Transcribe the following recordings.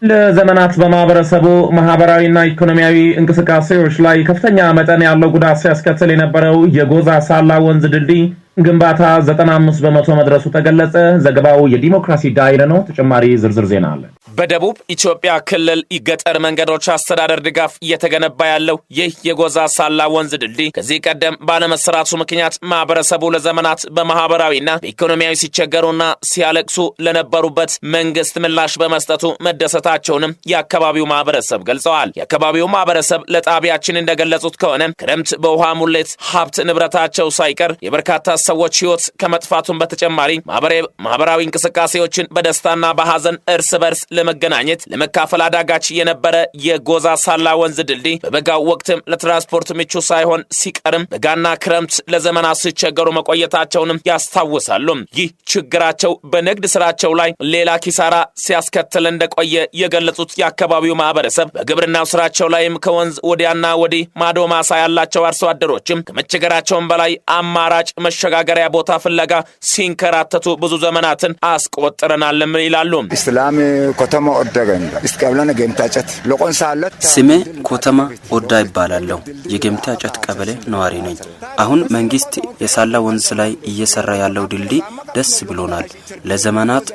ለዘመናት በማህበረሰቡ ማህበራዊና ኢኮኖሚያዊ እንቅስቃሴዎች ላይ ከፍተኛ መጠን ያለው ጉዳት ሲያስከትል የነበረው የጎዛ ሳላ ወንዝ ድልድይ ግንባታ 95% መድረሱ ተገለጸ። ዘገባው የዲሞክራሲ ዳይር ነው። ተጨማሪ ዝርዝር ዜና አለ። በደቡብ ኢትዮጵያ ክልል ገጠር መንገዶች አስተዳደር ድጋፍ እየተገነባ ያለው ይህ የጎዛ ሳላ ወንዝ ድልድይ ከዚህ ቀደም ባለመሰራቱ ምክንያት ማህበረሰቡ ለዘመናት በማህበራዊና በኢኮኖሚያዊ ሲቸገሩና ሲያለቅሱ ለነበሩበት መንግስት ምላሽ በመስጠቱ መደሰታቸውንም የአካባቢው ማህበረሰብ ገልጸዋል። የአካባቢው ማህበረሰብ ለጣቢያችን እንደገለጹት ከሆነ ክረምት በውሃ ሙሌት ሀብት ንብረታቸው ሳይቀር የበርካታ ሰዎች ህይወት ከመጥፋቱን በተጨማሪ ማህበራዊ እንቅስቃሴዎችን በደስታና በሐዘን እርስ በርስ ለመገናኘት ለመካፈል አዳጋች የነበረ የጎዛ ሳላ ወንዝ ድልድይ በበጋው ወቅትም ለትራንስፖርት ምቹ ሳይሆን ሲቀርም በጋና ክረምት ለዘመናት ሲቸገሩ መቆየታቸውንም ያስታውሳሉ። ይህ ችግራቸው በንግድ ስራቸው ላይ ሌላ ኪሳራ ሲያስከትል እንደቆየ የገለጹት የአካባቢው ማህበረሰብ በግብርናው ስራቸው ላይም ከወንዝ ወዲያና ወዲህ ማዶ ማሳ ያላቸው አርሶ አደሮችም ከመቸገራቸውም በላይ አማራጭ መሸጋገሪያ ቦታ ፍለጋ ሲንከራተቱ ብዙ ዘመናትን አስቆጥረናልም ይላሉ። ስሜ ኮተማ ኦዳ ይባላለሁ። የገምታ ጨት ቀበሌ ነዋሪ ነኝ። አሁን መንግስት የሳላ ወንዝ ላይ እየሰራ ያለው ድልድይ ደስ ብሎናል። ለዘመናት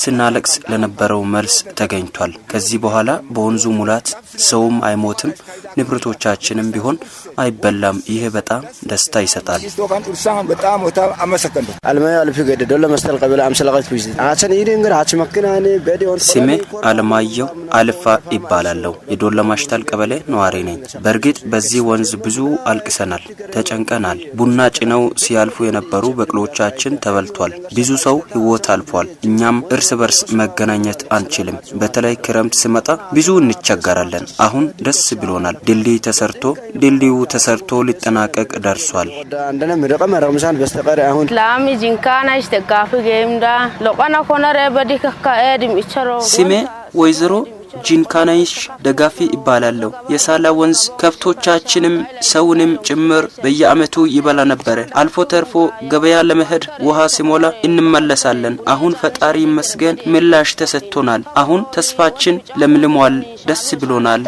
ስናለቅስ ለነበረው መልስ ተገኝቷል። ከዚህ በኋላ በወንዙ ሙላት ሰውም አይሞትም፣ ንብረቶቻችንም ቢሆን አይበላም። ይህ በጣም ደስታ ይሰጣል። ስሜ አለማየሁ አልፋ ይባላለሁ። የዶለማሽታል ቀበሌ ነዋሪ ነኝ። በእርግጥ በዚህ ወንዝ ብዙ አልቅሰናል፣ ተጨንቀናል። ቡና ጭነው ሲያልፉ የነበሩ በቅሎቻችን ተበልቷል። ብዙ ሰው ህይወት አልፏል። እኛም እርስ በርስ መገናኘት አንችልም። በተለይ ክረምት ሲመጣ ብዙ እንቸገራለን። አሁን ደስ ብሎናል። ድልድዩ ተሰርቶ ሊጠናቀቅ ደርሷል። ስሜ ወይዘሮ ጂንካናይሽ ደጋፊ ይባላለሁ። የሳላ ወንዝ ከብቶቻችንም ሰውንም ጭምር በየአመቱ ይበላ ነበረ። አልፎ ተርፎ ገበያ ለመሄድ ውሃ ሲሞላ እንመለሳለን። አሁን ፈጣሪ ይመስገን ምላሽ ተሰጥቶናል። አሁን ተስፋችን ለምልሟል። ደስ ብሎናል።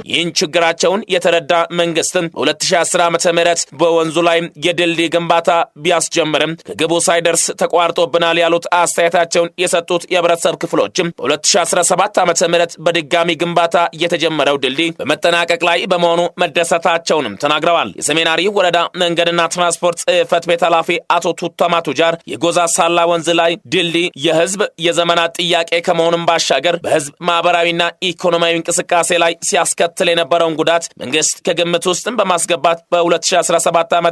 ይህን ችግራቸውን የተረዳ መንግስትም በ2010 ዓ.ም በወንዙ ላይ የድልድይ ግንባታ ቢያስጀምርም ከግቡ ሳይደርስ ተቋርጦብናል ያሉት አስተያየታቸውን የሰጡት የህብረተሰብ ክፍሎችም በ2017 ዓ.ም በድጋሚ ግንባታ የተጀመረው ድልድይ በመጠናቀቅ ላይ በመሆኑ መደሰታቸውንም ተናግረዋል። የሰሜን አሪ ወረዳ መንገድና ትራንስፖርት ጽሕፈት ቤት ኃላፊ አቶ ቱተማ ቱጃር የጎዛ ሳላ ወንዝ ላይ ድልድይ የህዝብ የዘመናት ጥያቄ ከመሆኑም ባሻገር በህዝብ ማህበራዊና ኢኮኖሚያዊ እንቅስቃሴ ላይ ሲያስከትል የነበረውን ጉዳት መንግስት ከግምት ውስጥም በማስገባት በ2017 ዓ.ም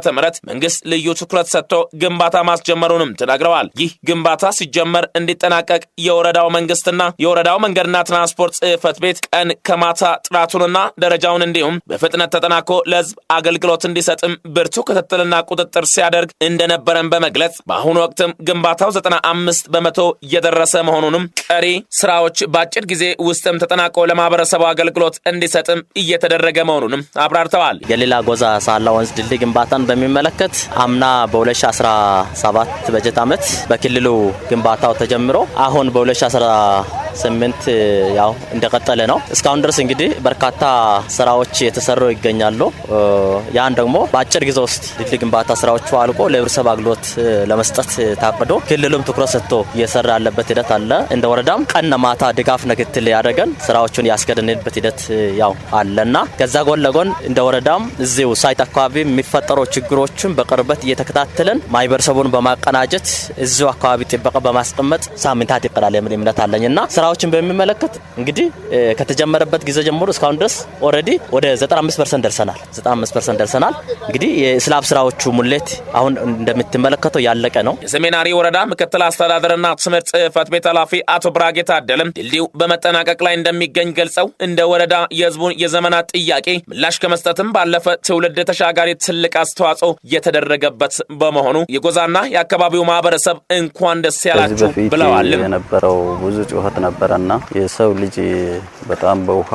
መንግስት ልዩ ትኩረት ሰጥቶ ግንባታ ማስጀመሩንም ተናግረዋል። ይህ ግንባታ ሲጀመር እንዲጠናቀቅ የወረዳው መንግስትና የወረዳው መንገድና ትራንስፖርት ጽሕፈት ቤት ቀን ከማታ ጥራቱንና ደረጃውን እንዲሁም በፍጥነት ተጠናኮ ለህዝብ አገልግሎት እንዲሰጥም ብርቱ ክትትልና ቁጥጥር ሲያደርግ እንደነበረን በመግለጽ በአሁኑ ወቅትም ግንባታው 95% የደረሰ መሆኑንም ቀሪ ስራዎች በአጭር ጊዜ ውስጥም ተጠናቆ ለማህበረሰቡ አገልግሎት እንዲሰጥም እየተደረገ መሆኑንም አብራርተዋል። የሌላ ጎዛ ሳላ ወንዝ ድልድይ ግንባታን በሚመለከት አምና በ2017 በጀት ዓመት በክልሉ ግንባታው ተጀምሮ አሁን በ2018 ያው እንደቀጠለ ነው። እስካሁን ድረስ እንግዲህ በርካታ ስራዎች የተሰሩ ይገኛሉ። ያን ደግሞ በአጭር ጊዜ ውስጥ ድልድይ ግንባታ ስራዎቹ አልቆ ለህብረተሰብ አገልግሎት ለመስጠት ታቅዶ ክልሉም ትኩረት ሰጥቶ እየሰራ ያለበት ሂደት አለ። እንደ ወረዳም ቀን ማታ ድጋፍ ክትትል ያደረገን ስራዎቹን ያስገደንበት ሂደት ያው አለና ከዛ ጎን ለጎን እንደ ወረዳም እዚሁ site አካባቢ የሚፈጠሩ ችግሮችን በቅርበት እየተከታተለን ማህበረሰቡን በማቀናጀት እዚሁ አካባቢ ጥበቃ በማስቀመጥ ሳምንታት ይቀራል የሚል እምነት አለኝና ስራዎችን በሚመለከት እንግዲህ ከተጀመረበት ጊዜ ጀምሮ እስካሁን ድረስ already ወደ 95% ደርሰናል። 95% ደርሰናል። እንግዲህ የ slab ስራዎቹ ሙሌት አሁን እንደምትመለከተው ያለቀ ነው። የሰሜን አሪ ወረዳ ምክትል አስተዳደርና ትምህርት ጽሕፈት ቤት ኃላፊ አቶ ብራጌ ታደለም ድልድዩ በመጠናቀቅ ላይ እንደሚገኝ ገልጸው እንደ ወረዳ የህዝቡን የዘመናት ጥያቄ ምላሽ ከመስጠትም ባለፈ ትውልድ ተሻጋሪ ትልቅ አስተዋጽኦ የተደረገበት በመሆኑ የጎዛና የአካባቢው ማህበረሰብ እንኳን ደስ ያላችሁ ብለዋል። የነበረው ብዙ ጩኸት ነበረና የሰው ልጅ በጣም በውሃ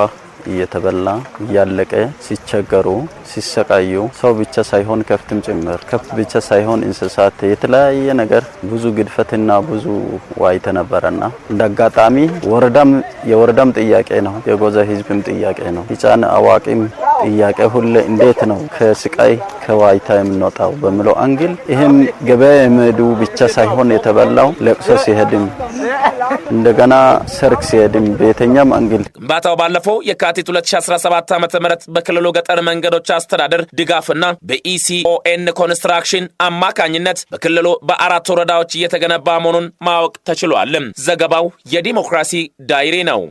እየተበላ እያለቀ ሲቸገሩ ሲሰቃዩ፣ ሰው ብቻ ሳይሆን ከብትም ጭምር፣ ከብት ብቻ ሳይሆን እንስሳት፣ የተለያየ ነገር ብዙ ግድፈትና ብዙ ዋይተ ነበረና እንደ አጋጣሚ ወረዳም የወረዳም ጥያቄ ነው፣ የጎዛ ህዝብም ጥያቄ ነው፣ ህፃን አዋቂም ጥያቄ ሁሌ እንዴት ነው ከስቃይ ከዋይታ የምንወጣው በሚለው angle ይህም ገበያ የሚሄዱ ብቻ ሳይሆን የተበላው ለቅሶ ሲሄድም እንደገና ሰርግ ሲሄድም በየትኛም angle። ግንባታው ባለፈው የካቲት 2017 ዓ ም በክልሉ ገጠር መንገዶች አስተዳደር ድጋፍና በኢሲኦኤን ኮንስትራክሽን አማካኝነት በክልሉ በአራት ወረዳዎች እየተገነባ መሆኑን ማወቅ ተችሏል። ዘገባው የዲሞክራሲ ዳይሪ ነው።